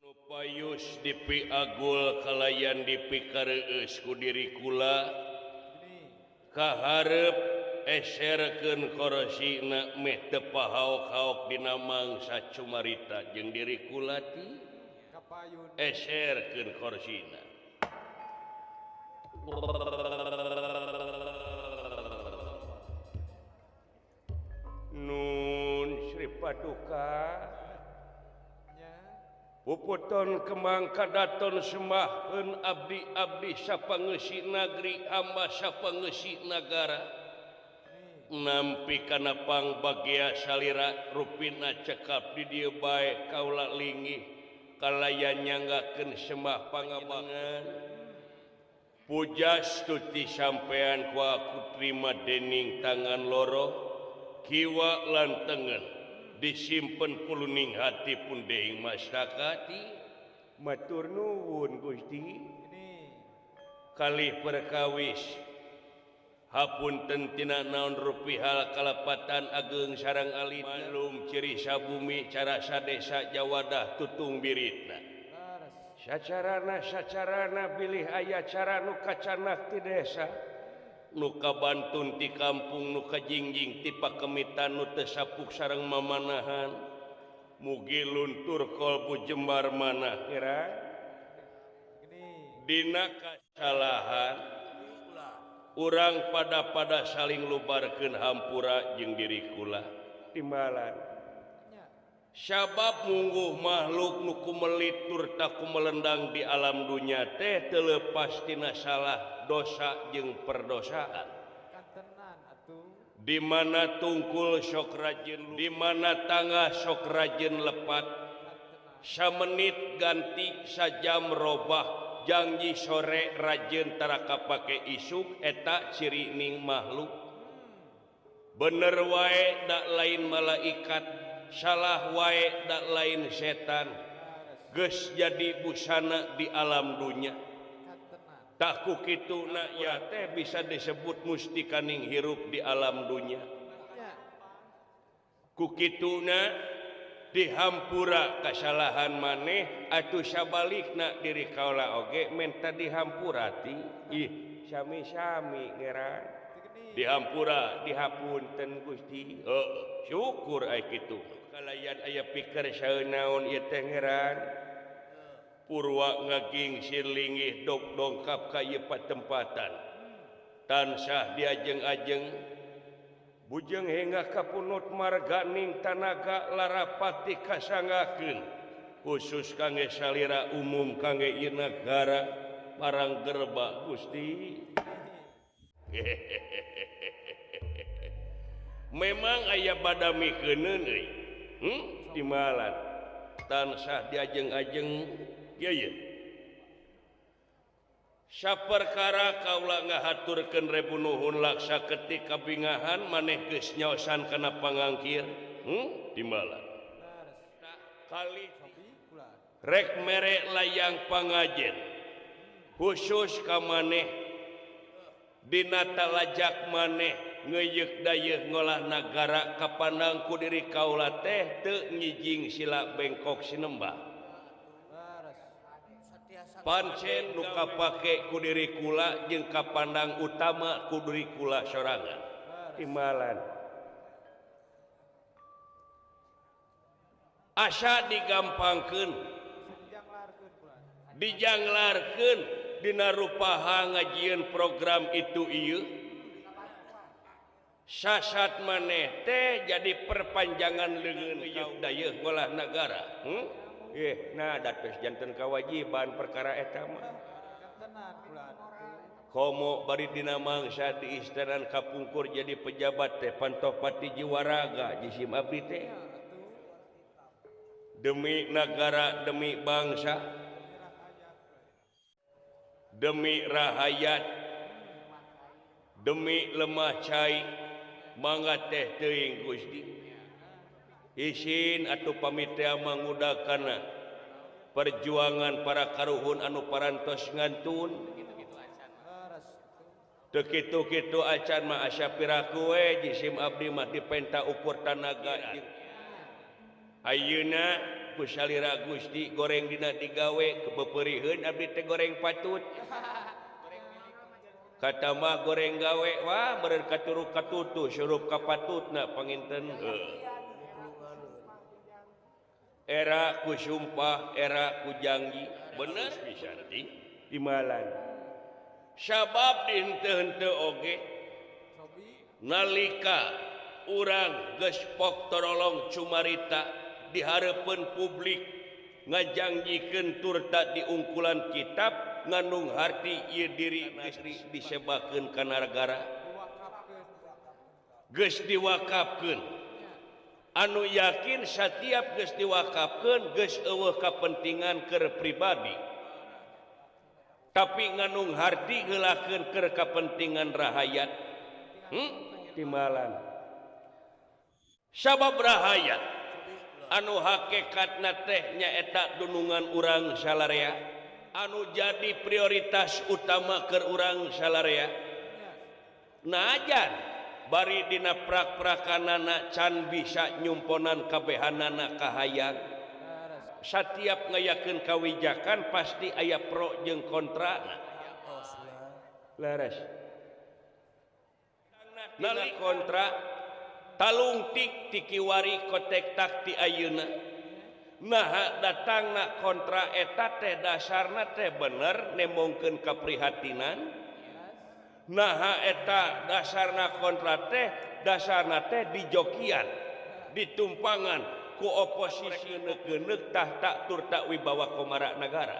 Payus dipiagul kalayan dipikareueus ku diri kula kaharep eserkeun korosina meh teu pahaok-haok dina mangsa cumarita jeung diri kula ti eserkeun korsina. Nun Sri Paduka Puputon kemang kadaton semahkeun abdi-abdi sapangeusi nagri hamba sapangeusi nagara nampi kana pangbagea salira rupina cekap di dieu bae kaula linggih kalayan nyanggakeun sembah pangabangan pujastuti sampean ku aku trima dening tangan loro kiwa lan tengen disimpen puluning hati pun deing masakati matur nuwun Gusti kalih perkawis hapunten tina naon rupi hal kalepatan ageng sareng alit malum ciri sabumi cara sadesa jawadah tutung biritna sacarana sacarana bilih aya cara nu kacanak ti desa nu kabantun ti kampung nu kajingjing ti pakemitan nu teu sapuk sareng mamanahan mugi luntur kolbu jembar manah kira dina kasalahan urang pada-pada saling lubarkeun hampura jeung diri kula timbalan sabab mungguh makhluk nu kumelit turta kumelendang di alam dunya teh teu leupas tina salah dosa jeung perdosaan. Di mana tungkul sok rajin, di mana tangga sok rajin lepat, samenit ganti sajam robah, janji sore rajin tara kapake isuk eta cirining makhluk. Bener wae dak lain malaikat, salah wae dak lain setan, geus jadi busana di alam dunya. Tak ku kitu na ya teh bisa disebut mustikaning hirup di alam dunya. Ku kituna dihampura kasalahan maneh atuh sabalikna diri kaula oge menta dihampura ti. Ih sami-sami ngeran dihampura dihapunten Gusti. Heuh syukur ai kitu. Kalayan aya pikir saeunaon ieu teh ngeran. Purwa ngaging sirlinggih dok dongkap ka ieu patempatan tansah diajeng-ajeng bujeng hingga kapunut marganing tanaga larapati kasangakeun khusus kangge salira umum kangge ieu nagara parang gerba Gusti. Memang aya badami keuneun euy timbalan tansah diajeng-ajeng. Iya iya. Saperkara kaula ngahaturkeun rebu nuhun laksa ketika kabingahan maneh geus nyaosan kana pangangkir. Timbalan. Kali rek mere layang pangajen khusus ka maneh dina talajak maneh ngeuyeuk dayeuh ngolah nagara kapandang ku diri kaula teh teu ngijing sila bengkok sinembah. Pancen nu kapake ku diri kula jeung kapandang utama ku diri kula sorangan timbalan asa digampangkeun dijanglarkeun dina rupaha ngajieun program itu ieu sasat maneh teh jadi perpanjangan leungeun dayeuh ngolah nagara. Nah dados janten kawajiban perkara eta mah. Komo bari dina mangsa di istanan kapungkur jadi pejabat teh pantopati jiwaraga jisim abdi teh. Demi nagara, demi bangsa, demi rahayat, demi lemah cai mangga teh teuing Gusti. Isin atau pamitea mangudakana perjuangan para karuhun anu parantos ngantun teu kitu-kitu acan mah asa piraku we jisim abdi mah dipenta ukur tanaga. Ayeuna Ku salira Gusti goreng dina digawe kebepeuriheun abdi teh goreng patut. Kata mah goreng gawe wah meureun katuruk katutu surup ka patutna panginten. Era ku sumpah, era ku janji, bener pisan ti timalan. Sabab di henteu-henteu oge nalika urang geus pok torolong cumarita di hareupeun publik ngajangjikeun turta diungkulan kitab ngandung harti ieu diri geus disebakeun ka nagara. Geus diwakafkeun. Anu yakin setiap geus diwakafkeun geus eueuh kapentingan keur pribadi tapi ngandung harti heulakeun keur kapentingan rahayat. Timbalan sabab rahayat anu hakikatna teh nyaeta dunungan urang salarea anu jadi prioritas utama keur urang salarea. Najan bari dina prak-prakanana can bisa nyumponan kabehanana kahayang. Satiap ngayakeun kawijakan pasti aya pro jeung kontra. Leres. Nali kontra talungtik ti kiwari kotek tak ti ayeuna. Naha datangna kontra eta teh dasarna teh bener nemongkeun kaprihatinan. Naha eta dasarna kontra teh dasarna teh dijokian ditumpangan ku oposisi neukeun tahta turta wibawa komara nagara.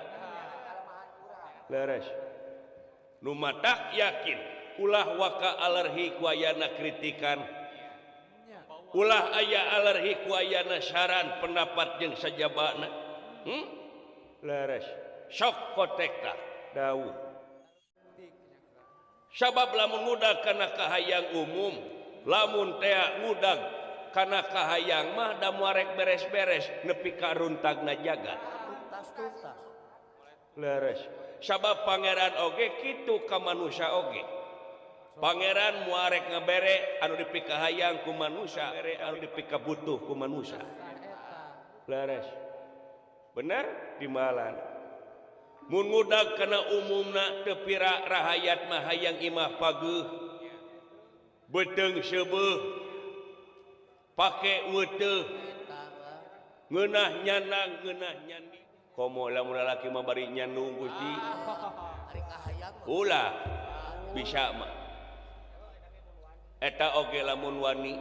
Leres. Nu matak yakin ulah waka alergi ku ayana kritikan, ulah aya alergi ku ayana saran pendapat jeung sajabana. Leres. Sok kotek tah dawuh. Sabab lamun ngudag kana kahayang umum, lamun tea ngudag kana kahayang mah da muarek beres-beres nepi ka runtagna jagat. Leres. Sabab pangeran oge kitu ka manusia oge. Pangeran muarek ngabere anu dipikahayang ku manusia, anu dipikabutuh ku manusia. Leres. Bener dimalan. Mun ngudag kana umumna teu pira rahayat mah hayang imah pageuh beuteung seubeuh pake weteuh ngeunah nyanang ngeunah nyandi komo lamun lalaki mah bari nyandung Gusti ulah bisa mah eta oge lamun wani.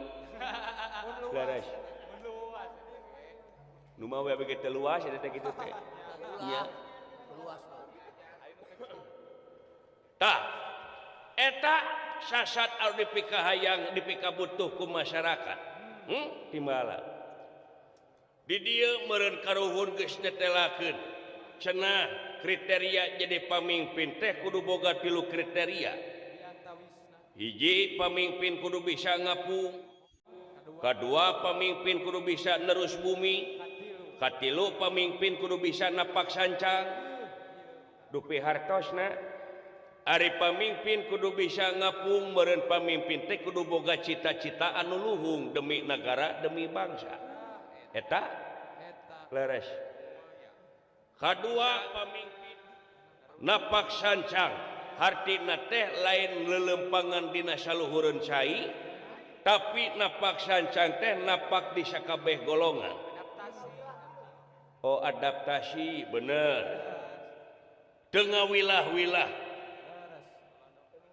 Leres. Nu mah we begitu luas eta teh kitu teh. Iya. Tah eta sasat anu dipikahayang dipikabutuh ku masyarakat. Timbalan. Di dieu meureun karuhun geus netelakeun cenah kriteria jadi pamimpin teh kudu boga tilu kriteria. Hiji pamimpin kudu bisa ngapung, kadua pamimpin kudu bisa nerus bumi, katilu pamimpin kudu bisa napak sancang. Dupi hartosna ari pamimpin kudu bisa ngapung meureun pamimpin teh kudu boga cita-cita anu luhung demi negara demi bangsa. Eta leres. Kadua pamimpin napak sancang hartina teh lain lelempangan dina saluhureun cai tapi napak sancang teh napak di sakabeh golongan. Oh adaptasi bener. Tengah wilah-wilah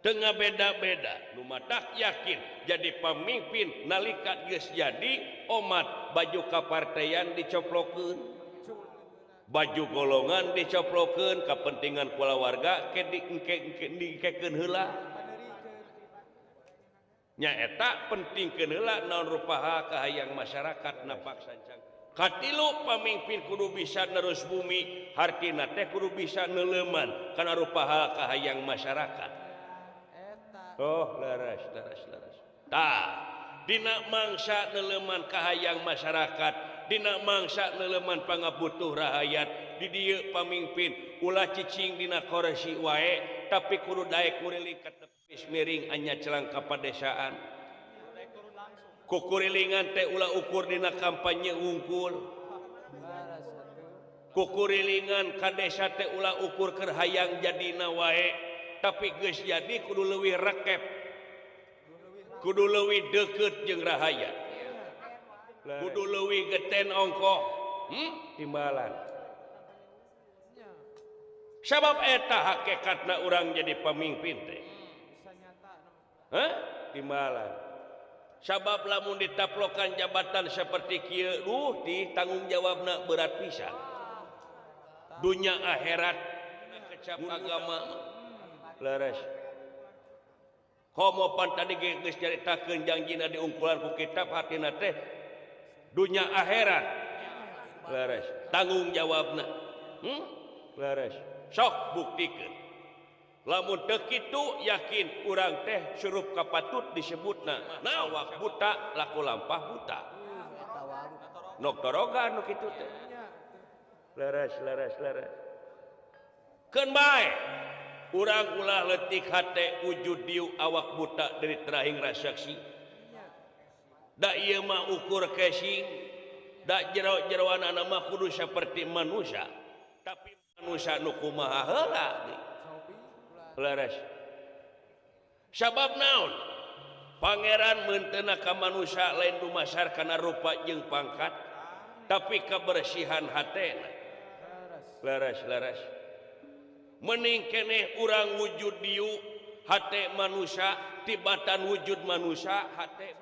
tengah beda-beda nu matak yakin jadi pamimpin nalika geus jadi omat baju kapartean dicoplokeun baju golongan dicoplokeun kepentingan kulawarga ke dikekeun heula nyaeta pentingkeun heula naon rupaha kahayang masyarakat napak sancang. Katilu pamimpin kudu bisa nerus bumi hartina teh kudu bisa neuleman kana rupaha kahayang masyarakat. Oh leres leres leres. Tah dina mangsa neuleman kahayang masyarakat, dina mangsa neuleman pangabutuh rahayat di dieu pamimpin ulah cicing dina koresi wae tapi kudu daek nguriling ka tepis miring anya celang ka padesaan. Kukurilingan teh ulah ukur dina kampanye wungkul. Kukurilingan ka desa teh ulah ukur keur hayang jadina wae, tapi geus jadi kudu leuwih rekep. Kudu leuwih deukeut jeung rahayat. Kudu leuwih geten ongkoh. Timbalan. Sabab eta hakikatna urang jadi pemimpin teh. Hah? Timbalan. Sabab lamun ditaplokan jabatan seperti kieu, duh di tanggung jawabna berat pisan. Dunia akhirat kecap agama leres. Komo pan tadi geus caritakeun jangjina diungkulan ku kitab hatina teh dunia akhirat leres tanggung jawabna. Leres. Sok buktikeun. Lamun teu kitu yakin urang teh surup kapatut disebutna awak buta laku lampah buta. Nok toroga nu kitu teh. Leres leres leres. Keun bae urang ulah leutik hate wujud dieu awak buta dari terahing rasaksi. Da ieu mah ukur casing, da jero-jeroanana mah kudu saperti manusia. Tapi manusia nu kumaha heula leres. Sabab naon? Pangeran meunteuna ka manusia lain dumasar kana rupa jeung pangkat, tapi kebersihan hatena. Leres leres. Mending keneh urang wujud dieu hate manusia tibatan wujud manusia hate.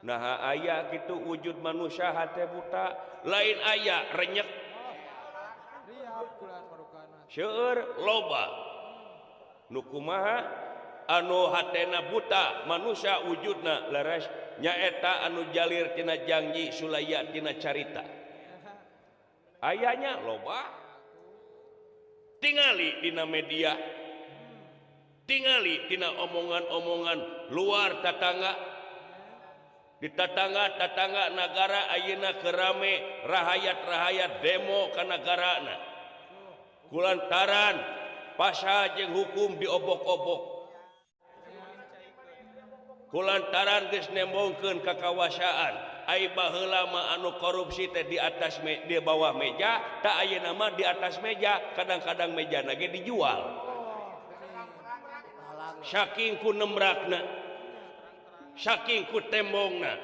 Nah aya kitu wujud manusia hate buta, lain aya renyek. Seueur loba. Nu kumaha anu hatena buta manusia wujudna leres nyaeta anu jalir tina janji sulaya tina carita. Ayanya loba. Tingali dina media, tingali dina omongan-omongan luar tatangga, di tatangga-tatangga nagara ayeuna kerame rahayat-rahayat demo ka nagarana. Kulantaran pasal jeung hukum diobok-obok. Kulantaran geus nembongkeun kakawasaan. Ai baheula mah anu korupsi teh di atas di bawah meja, tak ayeuna mah di atas meja, kadang-kadang mejana ge dijual. Saking ku nembrakna, saking ku tembongna,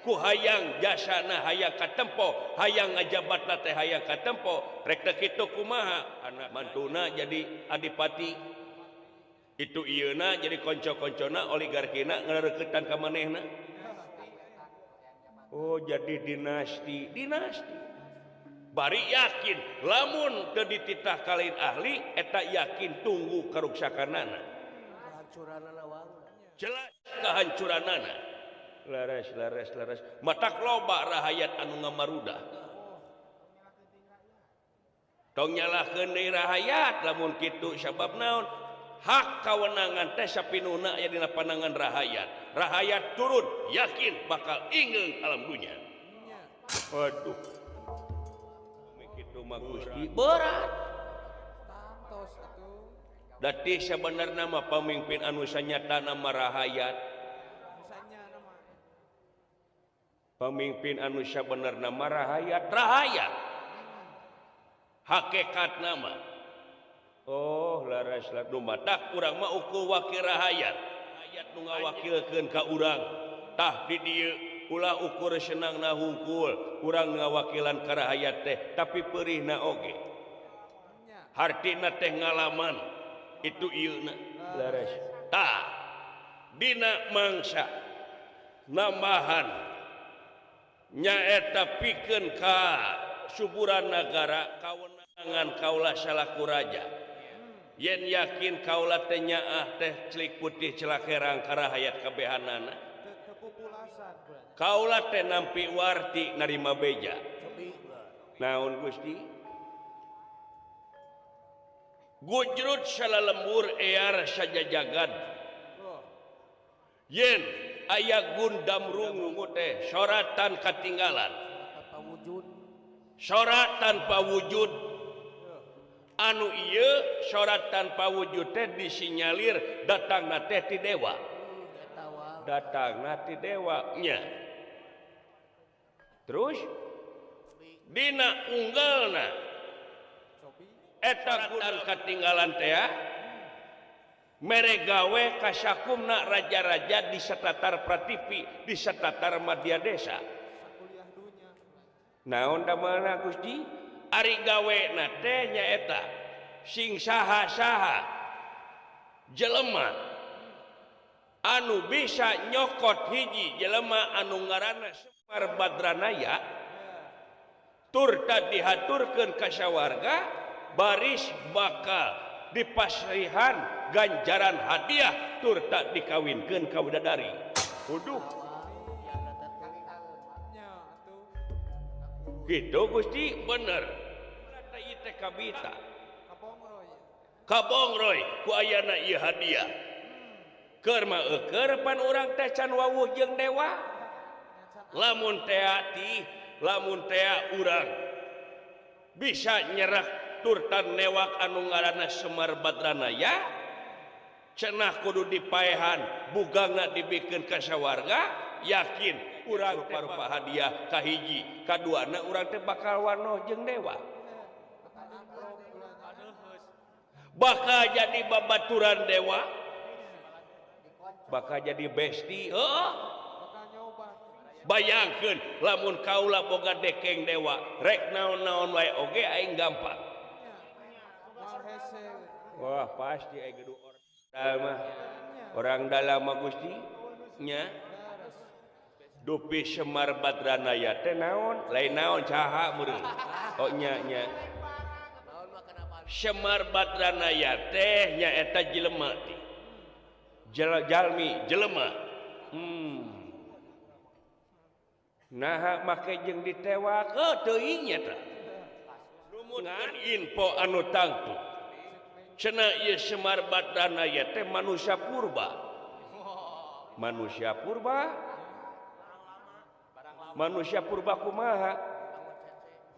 ku hayang jasana hayang katempo, hayang ngajabatna teh hayang katempo, rek teh kitu kumaha? Anak mantuna jadi adipati. Itu ieuna jadi konco-koncona oligarkina ngareukeutan ka manehna. Oh jadi dinasti, dinasti. Bari yakin lamun teu dititah kalain ahli eta yakin tunggu karuksakanana. Jelas kehancuranana. Leres leres leres. Matak loba rahayat anu ngamarudah. Tong nyalahkeun deui rahayat lamun kitu sabab naon? Hak kawenangan teh sapinuna aya dina panangan rahayat. Rahayat turun yakin bakal ingeung alam dunya. Waduh. Kitu mah Gusti berat. Dati sabenerna mah pamimpin anu sanyatana mah rahayat. Pamimpin anu sabenerna mah rahayat, rahayat. Hakikatna mah oh laras nu matak urang mah ukur wakil rahayat. Hayat nu ngawakilkeun ka urang. Tah di dieu ulah ukur senangna hungkul, urang ngawakilan ka rahayat teh, tapi peurihna oge. Hartina teh ngalaman itu ieuna laras. Tah dina mangsa nambahan nyaeta pikeun ka suburan nagara kawenangan kaula salaku raja. Yen yakin kaula teh nyaah teh celik putih celak herang ka rahayat kabehanana. Kaula teh nampi warti narima beja. Naon Gusti? Gujrut salalembur ear sajajagad. Yen aya gundam rungu teh soratan katinggalan. Sorat tanpa wujud. Anu ieu sorat tanpa wujud teh disinyalir datangna teh ti dewa. Datangna ti dewa nya. Terus dina unggalna Eta kudu katinggalan teh mere gawe kasakumna raja-raja di satatar prativi di satatar madya desa. Naon damelna Gusti? Ari gawe na teh nyaeta sing saha-saha jelema anu bisa nyokot hiji jelema anu ngaranna Semar Badranaya turta dihaturkeun ka sawarga baris bakal dipasrihan ganjaran hadiah turta dikawinkeun ka widadari. Waduh. Gitu Gusti bener. Ieu teh kabita. Kabongroy ku ayana ieu hadiah. Keur mah eueur pan urang teh can wawuh jeung dewa. Lamun tea ti, lamun tea urang bisa nyerak turtan newak anu ngaranna Semar Badranaya cenah kudu dipaehan bugangna dibikeun ka sawarga yakin urang rupa-rupa hadiah kahiji kaduana urang teh bakal wanoh jeung dewa bakal jadi babaturan dewa bakal jadi besti heuh. Bayangkeun lamun kaula boga dekeng dewa rek naon-naon wae oge aing gampang. Wah pasti aing gedu orang dalam mah. Orang dalam mah Gusti nya. Dupi Semar Badranaya teh naon? Lain naon saha meureun. Oh nya nya. Semar Badranaya teh nyaeta jelema teh. Jalmi jelema. Naha make jeung ditewak heuh teuing nya tah. Numutkeun info anu tangtu. Cenah ieu Semar Badranaya teh manusia purba. Manusia purba? Manusia purba kumaha?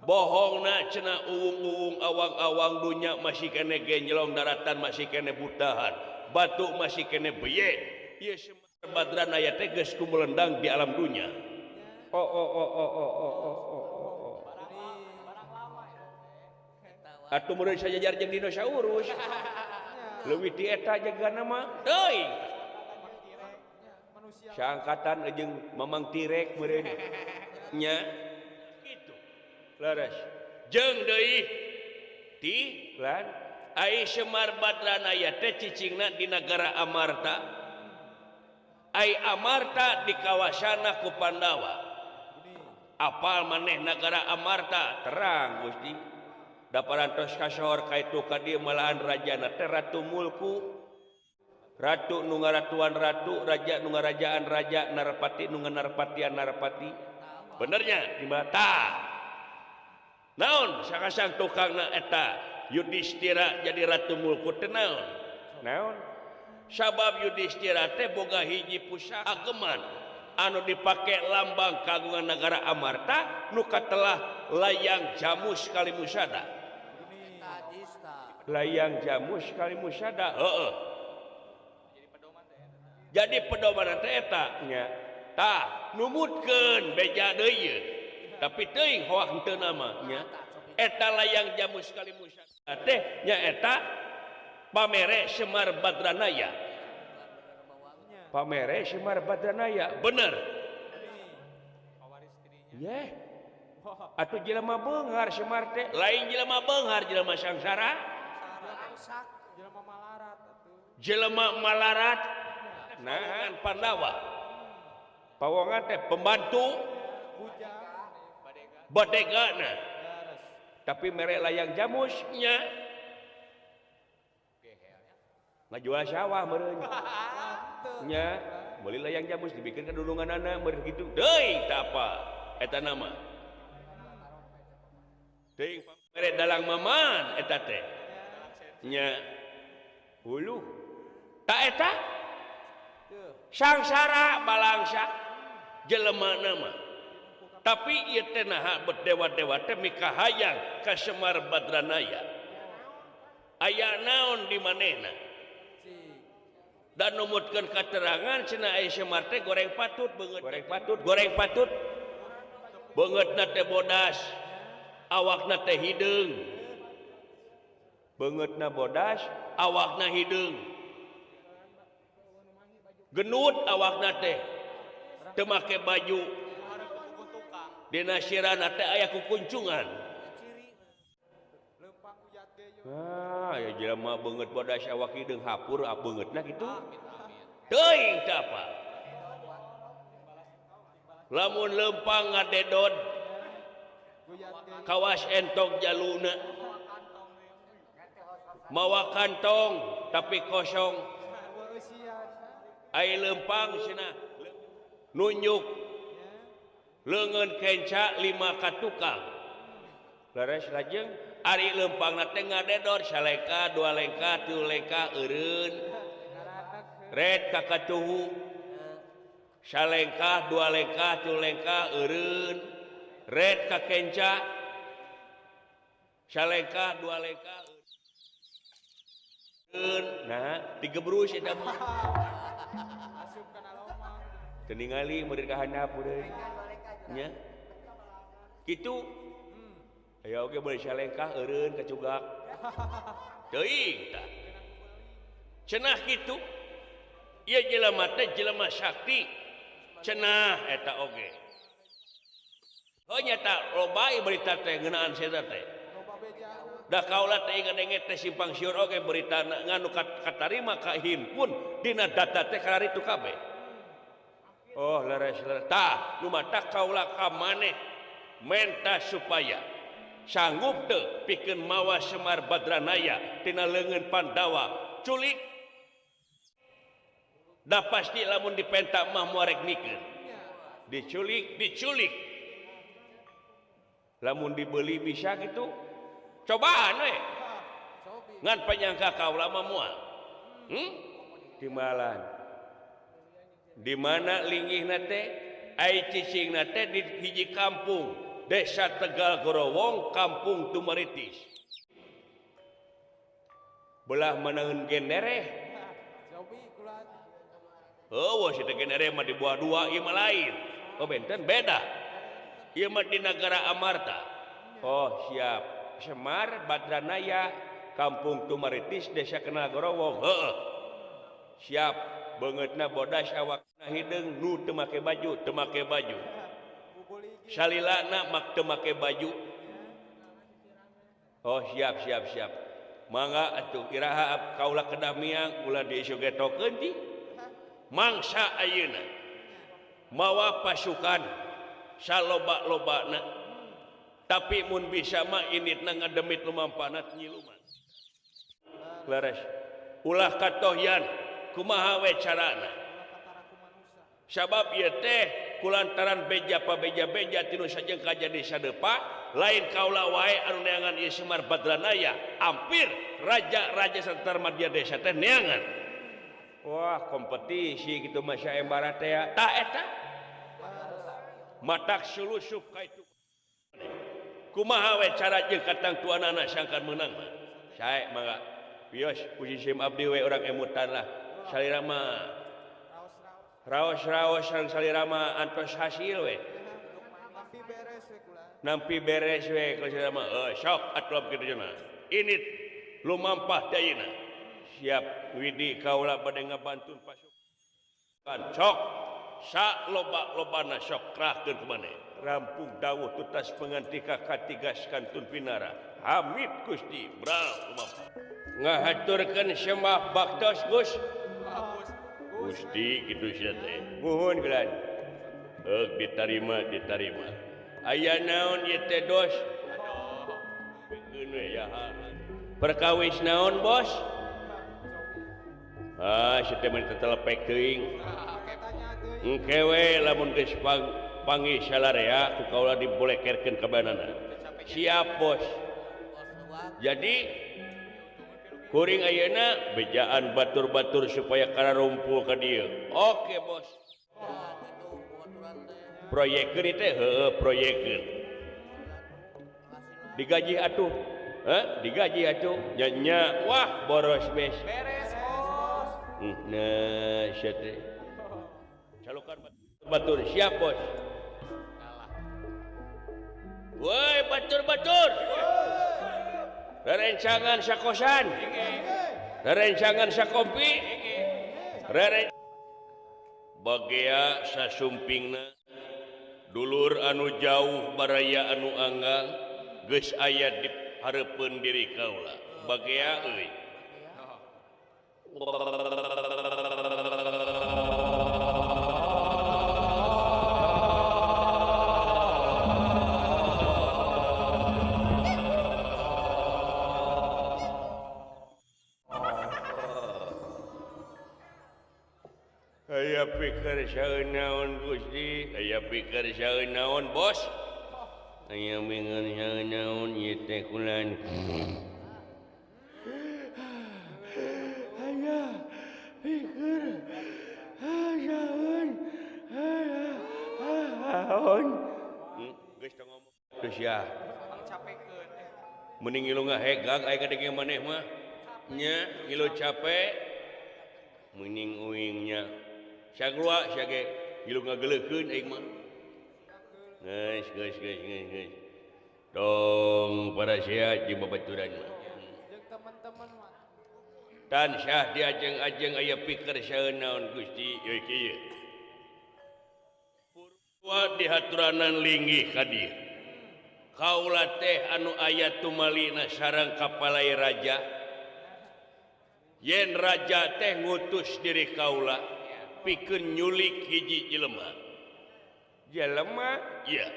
Bohongna cenah uung-uung awang-awang dunya masih kene genjlong daratan masih kene butahan, batu masih kene beye. Ieu Semar Badranaya teh geus kumelendang di alam dunya. Oh oh oh oh oh oh oh oh. Atuh meureun sajajar jeung dinosaurus. Leuwih ti eta jagana mah teuing. Saangkatan jeung Mamang Tirek meureun nya. Kitu. Leres. Jeung deui ti lan ai Semar Badranaya teh cicingna di nagara Amarta. Ai Amarta di kawasana ku Pandawa. Apal maneh nagara Amarta terang Gusti. Da parantos kasohor ka itu ka dieu malahan rajana teh Ratu Mulku. Ratu nu ngaratuan ratu, raja nu ngarajaan raja, narapati nu nganarapatian narapati. Benernya di mata. Naon sakasang tukangna eta Yudhistira jadi Ratu Mulku teh naon? Naon? Sabab Yudhistira teh boga hiji pusaka ageman anu dipake lambang kagungan nagara Amarta nu katelah layang jamus kalimusada. Layang jamus kalimusada heeh. Jadi pedoman teh eta nya. Tah numutkeun beja deui tapi teuing hoak henteu nama nya. Eta layang jamus kalimusada teh nya eta pamere Semar Badranaya. Pamere Semar Badranaya bener. Yeh. Atuh jelema beunghar Semar teh, lain jelema beunghar jelema sangsara. Jelema malarat atuh. Jelema malarat. Nah, Pandawa. Pawongan teh pembantu bodegana. Tapi mere layang jamus nya. Ngajual sawah meureun. Nya, meuli layang jamus dibikeun ka dulunganana meureun kitu. Deui teu apa eta nama. Teuing mere dalang maman eta teh. Nya. Huluh. Ta eta sangsara balangsa jelema nama. Tapi ieu teh naha bet dewa-dewa teh mikahayang ka Semar Badranaya. Aya naon di manehna? Dan numutkeun katerangan cenah aya Semar teh goreng patut beungeut goreng patut goreng patut beungeutna teh bodas awakna teh hideung Beungeutna bodas, awakna hideung. Genut awakna teh. Teu make baju. Dina sirahna teh aya kukuncungan. Ah, ya jelema beungeut bodas awak hideung hapur beungeutna kitu. Teuing teh apa? Lamun leumpang ngadedod kawas entok jaluna. Mawa kantong tapi kosong. Ai leumpang cenah nunjuk leungeun kenca 5 ka tukang. Leres lajeng ari leumpangna teh ngadedor salengka, dua lengka, tilu lengka eureun. Red ka katuhu. Salengka, dua lengka, tilu lengka eureun. Red ka kenca. Salengka, dua lengka eureun. Nah, digebrus eta mah. Teu ningali meureun ka handap meureun. Nya. Kitu. Aya oge beuli salengkah eureun kacugak. Teuing tah. Cenah kitu. Ieu jelema teh jelema sakti. Cenah eta oge. Oh nyata loba berita teh ngeunaan eta teh. Da kaula teh ngadenge teh simpang siur oge berita nganu katarima ka himpun dina data teh kararitu kabeh. Oh leres leres tah nu matak kaula ka maneh menta supaya sanggup teu pikeun mawa Semar Badranaya tina leungeun Pandawa culik. Da pasti lamun dipentak mah moal rek mikeun. Diculik, diculik. Lamun dibeli bisa gitu. Cobaan we. Ngan panyangka kaula mah moal. Timbalan. Di mana linggihna teh? Ai cicingna teh di hiji kampung, Desa Tegal Gorowong, Kampung Tumaritis. Belah manaeun gendereh. Oh, si teh gendereh mah di buah dua ieu mah lain. Oh, benten beda. Ieu mah di negara Amarta. Oh, siap. Semar Badranaya, Kampung Tumaritis, Desa Kenal Gorowong. Heeh. Siap. Beungeutna bodas awakna hideung nu teu make baju, teu make baju. Salilana mak teu make baju. Oh, siap siap siap. Mangga atuh iraha kaula kedah miang ulah diisugetokeun ti. Mangsa ayeuna mawa pasukan saloba-lobana. Tapi mun bisa mah inditna ngademit lumampana nyiluman. Leres. Ulah katohyan kumaha we carana. Sabab ieu teh kulantaran beja pabeja-beja tinu sajeng kajadi sadepa lain kaula wae anu neangan ieu Semar Badranaya, hampir raja-raja santar madya desa teh neangan. Wah, kompetisi gitu mah saembara teh tah eta. Matak sulusup ka itu. Kumaha we cara jeung katangtuanana sangkan meunang mah. Sae mangga. Wios puji sim abdi we urang emutan lah. Salira mah raos-raos sareng salira mah antos hasil we. Nampi beres we kula. Nampi beres we kalau salira mah. Sok atuh kitu cenah. Ini lumampah dayeuna. Siap widi kaula bade ngabantun pasukan. Sok sa loba-lobana sok kerahkeun ku maneh. Rampung dawuh tutas pengantika katigas kantun pinara. Hamid Gusti brau lumampah. Ngahaturkeun sembah baktos Gus. Gusti kitu sia teh. Nuhun gelan. Heuk ditarima ditarima. Aya naon ieu teh dos? Aduh. Pikeun we ya. Perkawis naon bos? Ah, si teh mah tetelepek teuing. Engke we lamun geus panggih salarea ku kaula dibolekerkeun ka banana. Siap bos. Jadi kuring ayeuna bejaan batur-batur supaya kararumpul ka dieu. Oke bos. Proyekeun ieu teh heueuh proyekeun. Digaji atuh. Heh, digaji atuh. Nya nya wah boros bes. Beres bos. Nah, sia teh. Calukan batur siap bos. Woi batur-batur. Rerencangan sakosan. Rerencangan sakompi. Reren bagea sasumpingna dulur anu jauh baraya anu anggang geus aya di hareupeun diri kaula. Bagea euy. Aya pikir saeun naon Gusti, aya pikir saeun naon bos. Aya pikir saeun naon ieu teh kulan. Aya pikir saeun naon. Geus teu ngomong. Geus ya. Mending ngilu ngahegag aya kadenge maneh mah. Nya ngilu capek. Mending uingnya. Saglua sia ge ngilu ngageleukeun aing mah. Geus geus geus geus geus. Dong para sia jeung babaturan mah. Jeung teman-teman mah. Tansah diajeng-ajeng aya pikir saeun naon Gusti euy kieu. Purwa dihaturanan linggih ka dieu. Kaula teh anu aya tumalina sareng kapalai raja. Yen raja teh ngutus diri kaula pikeun nyulik hiji jelema. Jelema? Iya.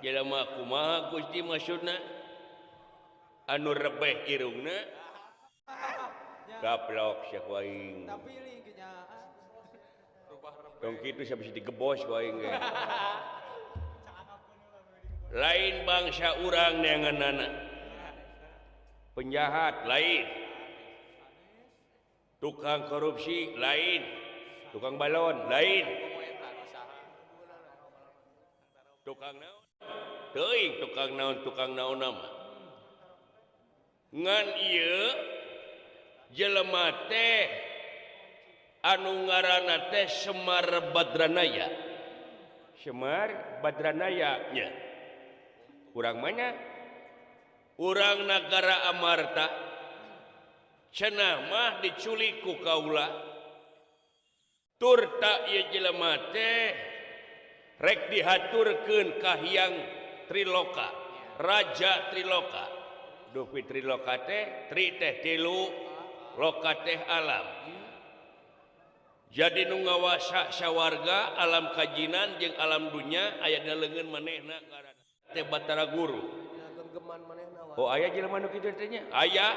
Jelema kumaha Gusti maksudna? Anu rebeh irungna? Gaplok sia ku aing. Tong kitu sia bisa digebos ku aing ge. Lain bangsa urang neanganana. Penjahat lain. Tukang korupsi lain. Tukang balon lain. Tukang naon? Teuing tukang naon nama. Ngan ieu jelema teh anu ngaranna teh Semar Badranaya. Semar Badranaya nya. Urang mana? Urang nagara Amarta. Cenah mah diculik ku kaula. Turta ieu jelema teh rek dihaturkeun ka Hyang Triloka, Raja Triloka. Dupi Triloka teh, tri teh tilu, loka teh alam. Jadi nu ngawasa sawarga alam kajinan jeung alam dunya aya dina leungeun manehna ngaranna teh Batara Guru. Oh aya jelema nu kitu teh nya? Aya.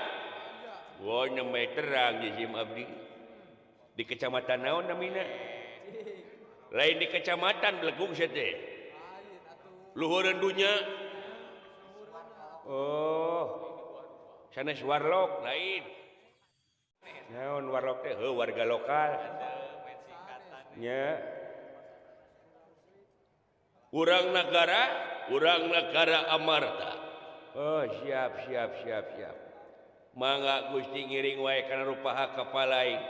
Wah nembe terang jisim abdi. Di kecamatan naon namina? Lain di kecamatan Belegung sia teh. Luhureun dunya. Oh. Sanes warlok lain. Naon warlok teh? Heuh warga lokal. Nya. Urang nagara Amarta. Oh, siap siap siap siap. Mangga Gusti ngiring wae kana rupaha kapalai.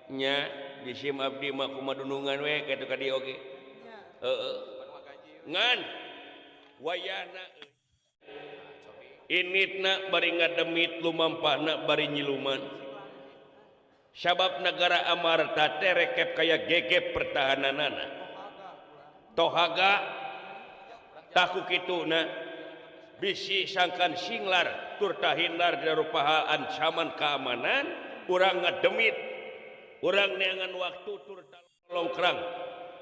Nya disim abdi mah kumadunungan we kitu ka dieu oge. Heeh. Ngan wayahna initna bari ngademit lumampahna bari nyiluman. Sabab nagara Amarta teh rekep kaya gegep pertahananana. Tohaga taku kituna bisi sangkan singlar tur tahindar dina rupaha ancaman keamanan urang ngademit urang neangan waktu tur longkrang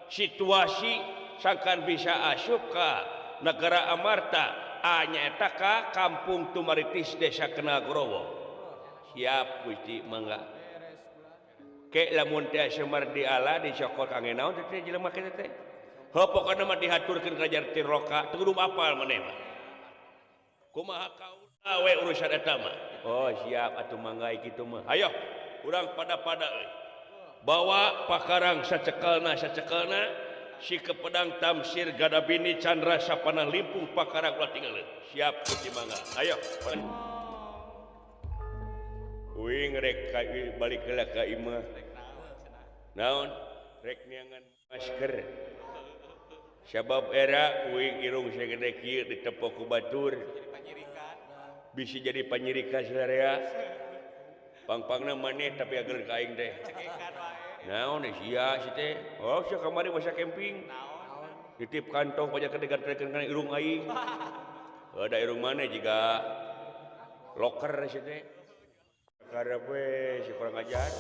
situasi sangkan bisa asup ka nagara Amarta nyaeta ka kampung Tumaritis Desa Kenalgorowo. Siap Gusti mangga. Ke lamun teh Semar diala dicokot kangge naon teh jelema kitu teh. Heuh pokona mah dihaturkeun ka Raja Triloka teu kudu apal maneh mah. Kumaha kaula we urusan eta mah. Oh siap atuh mangga kitu mah. Hayo urang pada-pada euy. Bawa pakarang sacekelna sacekelna si kepedang Tamsir Gadabini Chandra Sapana Limpung pakarang ulah tinggalin. Siap Gusti mangga. Ayo. Uing rek balik heula ka imah. Naon? Rek neangan masker. Sabab era uing irung sagede kieu ditepok ku batur. Bisa jadi panyiri ka sarerea. Pangpangna maneh tapi ageul ka aing teh. Naon sia si teh? Oh, sia kamari basa camping. Titip kantong pajak kedegan-kedegan kana irung aing. Ada irung maneh jiga loker si teh. Karep we si kurang ajar.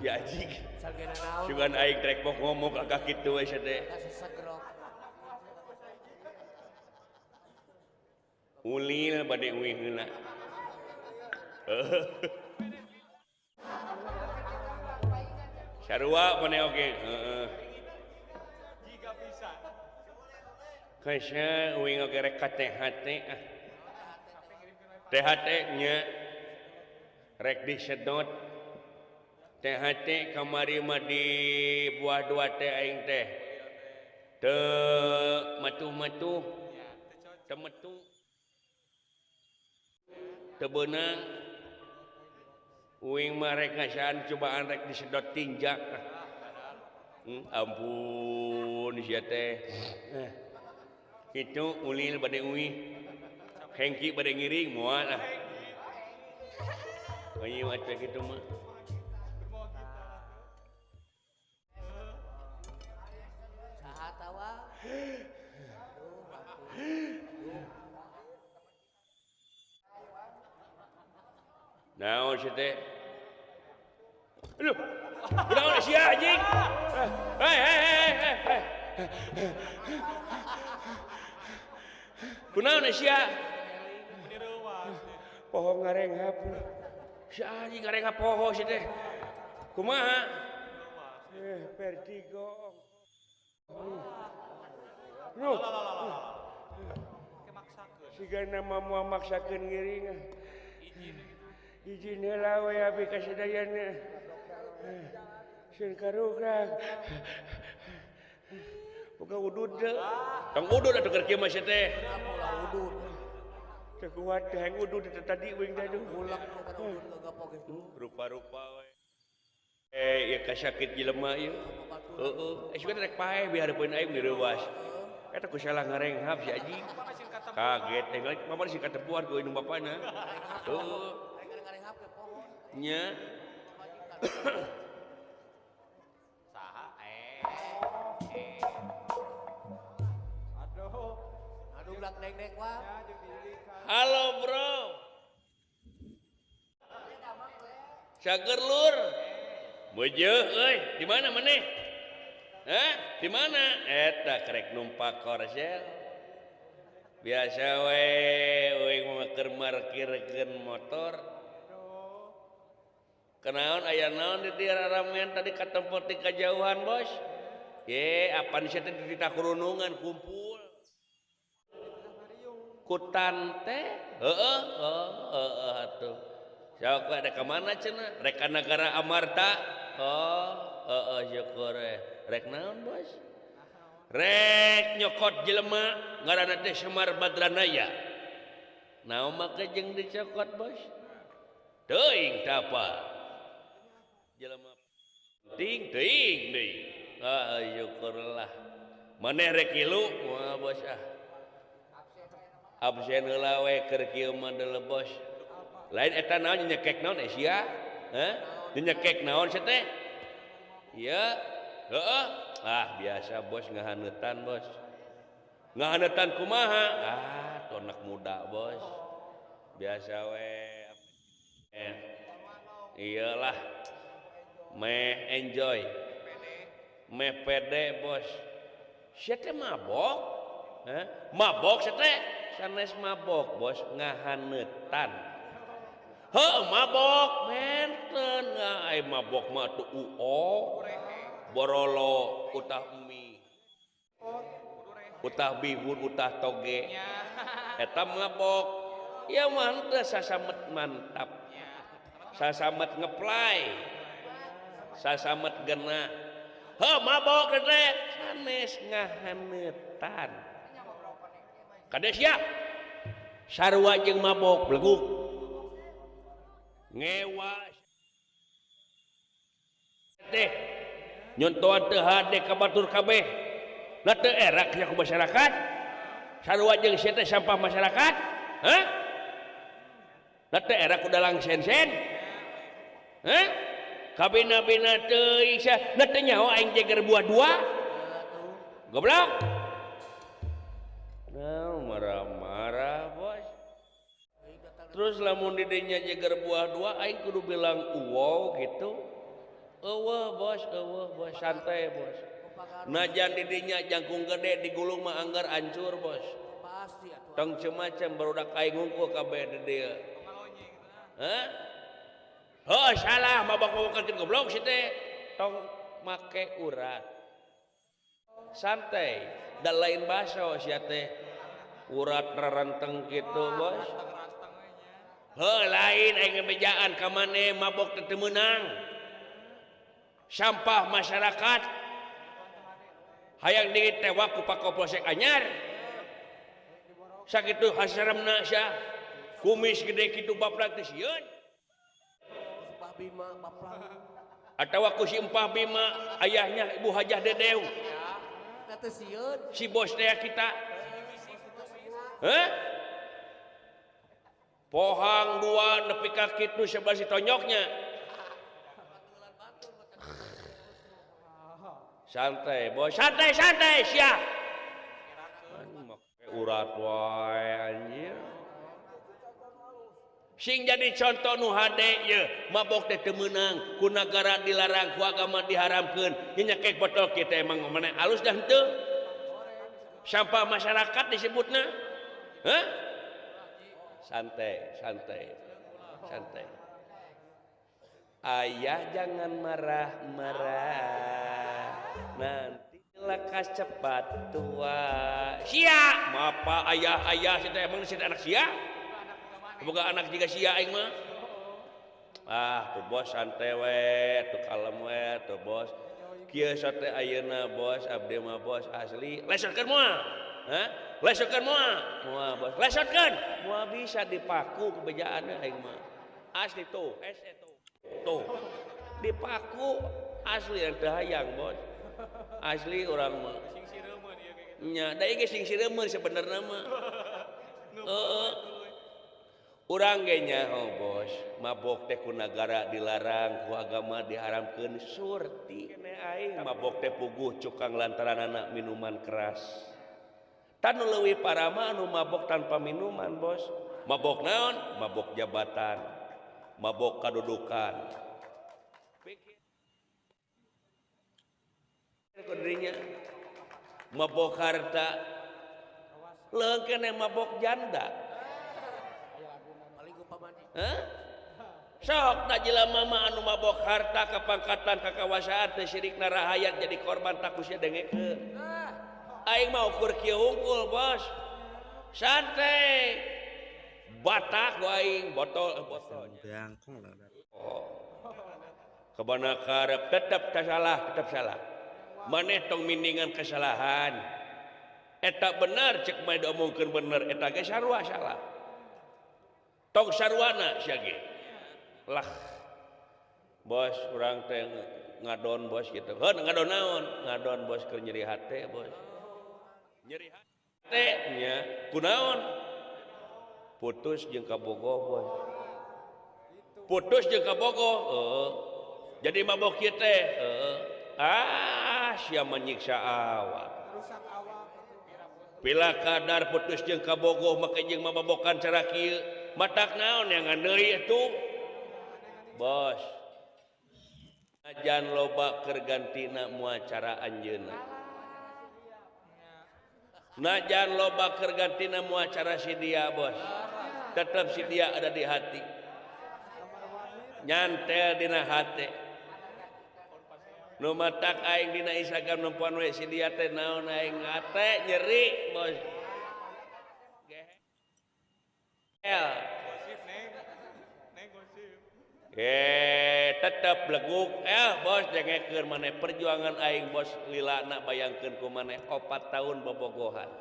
Ya anjing. Sugan aing trek mok ngomong agak kitu we sia teh. Ulil bade uih heula. Sarua maneh oge, heeh. Jiga pisan. Kaisa uing oge rek ka THT ah. THT nya rek disedot. THT kamari mah di buah dua teh aing teh. Teu matuh-matuh. Teu metu. Teu beunang. Uing mah rek ngasaan cobaan rek disedot tinjak. Ampun sia teh. Kitu ulil bade uih. Hengki bade ngiring moal ah. Ayo atuh kitu mah. Naon sia teh? Aduh. Kunaon sia anjing? Hei hei hei hei. Kunaon sia? Poho ngarenghap. Sia anjing ngarenghap poho sia teh. Kumaha? Vertigo. Nuh. Sigana mah moal maksakeun ngiring. Izin heula we abi ka sadayana. Sieun karugrak. Boga udud teu. Tong udud atuh keur kieu mah sia teh. Teu kuat teh hayang udud teh tadi uing teh aduh. Rupa-rupa we. Ieu kasakit jelema ieu. Heeh, sugan rek paeh bi hareupeun aing direuwas. Eta ku salah ngarenghap si anjing. Kaget eh mama sih katepuan ku indung bapana. Heeh. Nya. Saha Aduh. Aduh blak deng-deng wah. Halo, Bro. Cager lur. Meujeuk euy, di mana maneh? Hah? Di mana? Eta karek numpak korsel. Biasa we uing mah keur markirkeun motor. Kenaon aya naon di dieu raramean tadi katempo ti kajauhan, Bos? Ye, apan sia teh di kurunungan kumpul. Kutan teh? Heeh, heeh atuh. Sok ada ka mana cenah? Rek ka nagara Amarta. Oh, heeh syukur we. Rek naon, Bos? Rek nyokot jelema ngaranna teh Semar Badranaya. Naon make jeung dicokot, Bos? Teuing teh apa? Jelema penting teuing deui. Ah, syukurlah. Maneh rek ngilu moal, Bos ah. Absen heula we keur kieu mah deuleu, Bos. Lain eta naon nyekek naon sia? Hah? Nyekek naon sia teh? Ieu. Heeh. Ah, biasa Bos ngahaneutan, Bos. Ngahaneutan kumaha? Ah, tonak muda, Bos. Biasa we. Iyalah. Meh enjoy. Meh pede, Bos. Sia teh mabok? Hah? Mabok sia teh? Sanes mabok, Bos, ngahaneutan. Heuh, mabok benten. Ai mabok mah atuh uo. Borolo utah mie. Utah bihun, utah toge. Eta mabok. Ya mah teu sasamet mantap. Sasamet ngeplay. Sasamet genah. Heuh, mabok teh sanes ngahaneutan. Kade sia. Sarua jeung mabok beleguk. Ngewa teh. Nyontohan teu hade ka batur kabeh. Na teu erak nya ku masyarakat. Sarua jeung sia teh sampah masyarakat. Hah? Na teu erak ku dalang sen-sen. Hah? Kabina-bina teuing sia, na teu nyaho aing jeger buah dua. Goblok. Nah, marah-marah, bos. Terus lamun didinya jeger buah dua aing kudu bilang wow gitu. Eueuh bos, eueuh bos, santai bos. Najan didinya jangkung gede digulung mah anggar hancur bos. Pasti atuh. Tong cemacem barudak aing ngungkul kabeh di dieu. Hah? Heuh salah mabok-mabokan goblok si teh. Tong make urat. Santai, da lain baso sia teh. Urat raranteng kitu bos. Heuh lain aing ngebejaan ka maneh mabok teh teu meunang. Sampah masyarakat hayang ditewak ku Pak Kapolsek anyar. Sakitu hasaremna sia. Kumis gede kitu baplak teh sieun. Empah Bima baplak. Atawa ku si Empah Bima ayahnya Ibu Hajah Dedew. Da teu sieun. Si bos teh kita. Hah? Pohang dua nepi ka kitu sebelah si tonyoknya. Santai bos, santai santai sia. Make urat wae anjir. Sing jadi contoh nu hade ye, mabok teh teu meunang, ku nagara dilarang, ku agama diharamkeun. Nyekek botol kita emang maneh alus dah henteu. Sampah masyarakat disebutna. Hah? Santai, santai. Santai. Ayah jangan marah-marah. Nanti lekas cepat tua. Sia, mapa ayah-ayah si teh emang si anak sia? Boga anak juga sia aing mah. Ah, tuh bos santai we, tuh kalem we, tuh bos. Kieu sate ayeuna bos, abdi mah bos asli. Lesotkeun moal. Hah? Lesotkeun moal. Moal bos. Lesotkeun. Moal bisa dipaku kebejaanna aing mah. Asli tuh, ese tuh. Tuh. Dipaku asli yang teu hayang bos. Asli urang mah. Sing sireumeun ieu kayak gitu. Nya, da ieu ge sing sireumeun sebenarna mah. Heeh. Urang ge nyaho bos, mabok teh ku nagara dilarang, ku agama diharamkeun, surti kene aing mabok teh puguh cukang lantaran anak minuman keras. Tanu leuwih parah mah anu mabok tanpa minuman bos. Mabok naon? Mabok jabatan, mabok kadudukan. Pikir mabok harta, leuh kene mabok janda. Hah? Sok tak jelema mah anu mabok harta kepangkatan kakawasaan teh sirikna rahayat jadi korban takusnya dengekeun. Aing mah ukur kieu hungkul bos. Santai. Batak ku aing botol botolnya. Oh. Kebana karep tetep salah, tetep salah. Maneh tong mindingan kesalahan. Eta bener cek mah diomongkeun bener eta ge sarua salah. Tong sarwana sia ge. Lah. Bos urang teh ngadon bos gitu. Heuh ngadon naon? Ngadon bos keur nyeri hate bos. Nyeri hate nya kunaon? Putus jeung kabogoh bos. Putus jeung kabogoh, heuh. Jadi mabok kieu teh, heuh. Ah, sia menyiksa awak. Pila kadar putus jeung kabogoh make jeung mamabokan cara kieu. Matak naon yang ngandeui itu bos. Ajan loba keur gantina moal cara anjeunna. Najan loba keur gantina moal cara si dia bos. Tetep si dia ada di hati. Nyantel dina hate. Nu matak aing dina Instagram nempoan we si dia teh naon aing hate nyeri bos. Tetep leguk bos dengekeun maneh perjuangan aing bos lilana bayangkeun ku maneh 4 tahun bobogohan.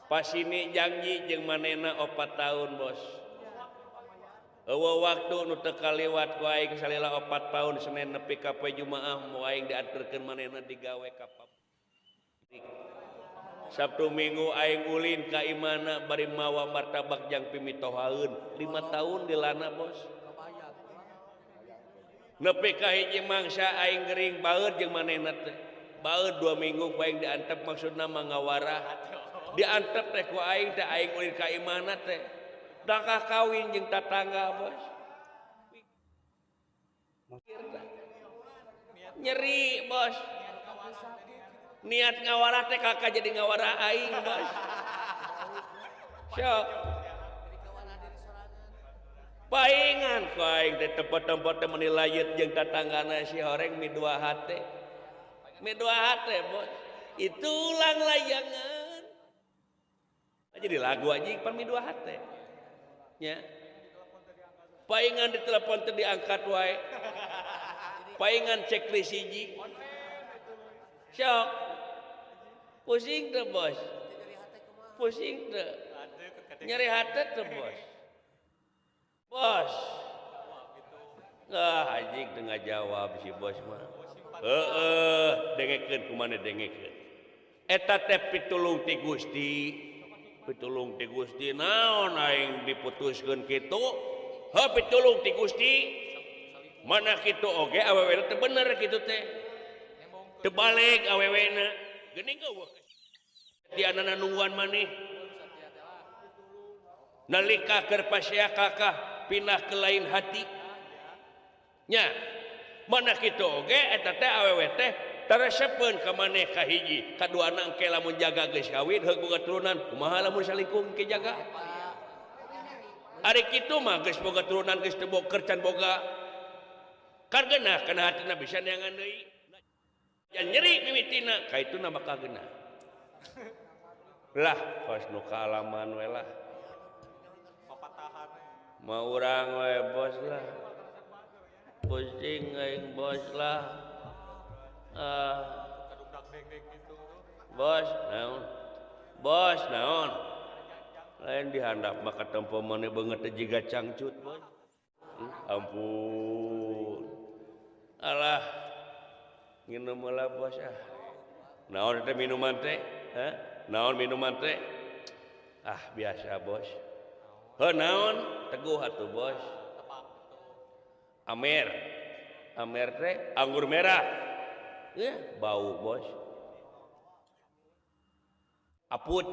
Pas ini janji jeung manehna 4 tahun bos. Eueuh waktu nu teu kaliwat ku aing salila 4 tahun Senin nepi ka poe Jumaah mu aing dianterkeun manehna digawe ka pabrik. Sabtu Minggu aing ulin ka imana bari mawa martabak jang pimitohaeun 5 tahun dilana bos. Nepi ka hiji mangsa aing gering baeud jeung manehna teh. Baeud 2 minggu ku aing diantep maksudna mah ngawarah. Diantep teh ku aing teh aing ulin ka imana teh. Dakah kawin jeung tatangga bos. Nyeri bos. Niat ngawarah teh kakak jadi ngawarah aing bos. Sok. Paingan ku aing teh tempat-tempat teh meuni layet jeung tatanggana si horeng mi dua hate. Mi dua hate bos. Itu ulang layangan. Jadi lagu anjing pan mi dua hate. Nya. Paingan di telepon teh diangkat wae. Paingan checklist hiji. Sok. Pusing teh bos. Pusing teh. Nyeri hate teh bos. Bos. Ah anjing teu ngajawab si bos mah. Heeh, dengekeun kumaha dengekeun. Eta teh pitulung ti Gusti. Pitulung ti Gusti naon aing diputuskeun kitu? Heuh pitulung ti Gusti. Mana kitu oge awewena teh bener kitu teh. Teu balik awewena. Geuning eueuh. Dianana nungguan maneh. Nalika keur pasea kakah pindah ke lain hati. Nya. Mana kitu oge eta teh awewe teh taresepeun ka maneh ka hiji, kaduana engke lamun jaga geus kawin heug boga turunan, kumaha lamun salingkuh engke jaga? Ari kitu mah geus boga turunan geus teu boker can boga. Kan geunah kana hatina bisa neangan deui. Jan nyeri mimitina, ka ituna bakal geunah. Lah, kos nu kaalaman we lah. Mau urang we bos lah. Pusing aing bos lah. Bos naon? Bos naon? Lain dihandap maka tempo maneh beungeut teh jiga cangcut bos. Ampun. Alah. Nginum heula bos ah. Naon teh minuman teh? Hah? Naon minuman teh? Ah biasa bos. Heuh naon? Teguh atuh bos. Amer. Amer teh anggur merah. Ya, bau bos. Aput.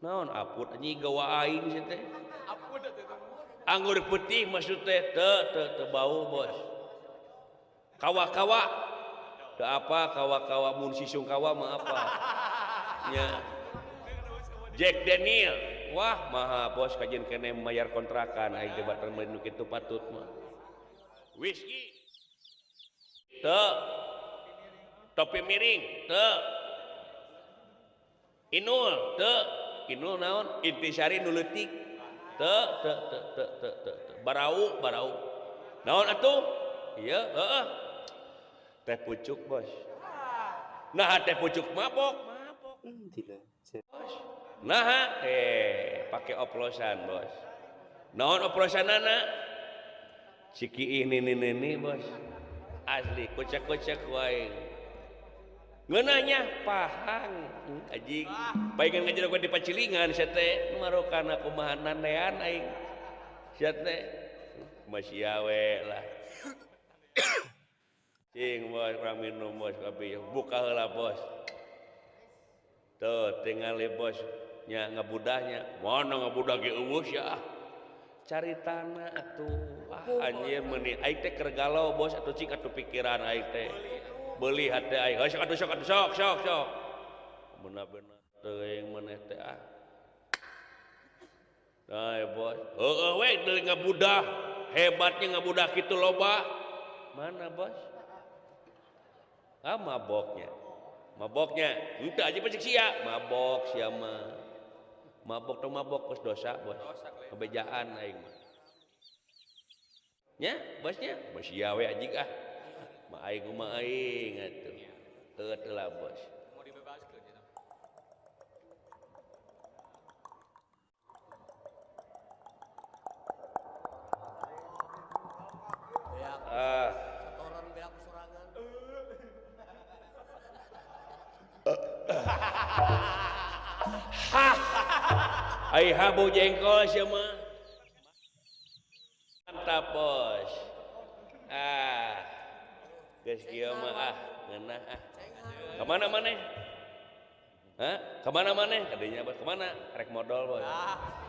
Naon aput anjing gawa aing sih teh. Anggur putih maksud teh teu teu teu bau bos. Kawa-kawa. Teu apa kawa-kawa mun sisung kawa mah apa. Nya. Jack Daniel. Wah, maha bos kajian keneh mayar kontrakan aing jabatan meuli nu kitu patut mah. Whisky. Teu. Topi miring, teu. Inul, teu. Inul naon? Intisari nu leutik. Teu, teu, teu, teu, teu, teu. Barau, barau. Naon atuh? Ieu, heeh. Teh pucuk, bos. Nah, teh pucuk mabok, mabok. Bos. Nah, pakai oplosan, bos. Naon oplosanana? Ciki ini ini bos. Asli kocak-kocak wae. Ngeunahnya pahang anjing. Paingan ngajerok di pacilingan sia teh marokana kumaha nanean aing. Sia teh masih we lah. Cing bos urang minum bos kabeh buka heula bos. Tuh tingali bos nya ngabudahnya. Mana ngabudah ge eueuh sia ah. Cari tanah atuh. Ah anjir meuni aing teh keur galau bos atuh cing atuh pikiran aing teh. Beli hate aing. Heuh sok atuh sok atuh sok sok sok. Bener-bener teuing maneh teh ah. Nah bos. Heueuh we deui ngabudah. Hebatnya ngabudah kitu loba. Mana bos? Ah maboknya. Maboknya henteu aja pecik sia. Mabok sia mah. Mabok tong mabok bos dosa bos. Kebejaan aing mah. Nya bosnya bos sia we anjing ah. Ma aing kumaha aing atuh. Teu teu lah bos. Mau dibebaskeun ya. Ah. Setoran beak sorangan. Hah. Ai habu jengkol sia mah. Mantap, Bos. Ah. Geus kieu mah ah, ngeunah ah. Kemana maneh? Hah? Kemana maneh? Kadinya Bos, kemana? Rek modal, Bos. Ah.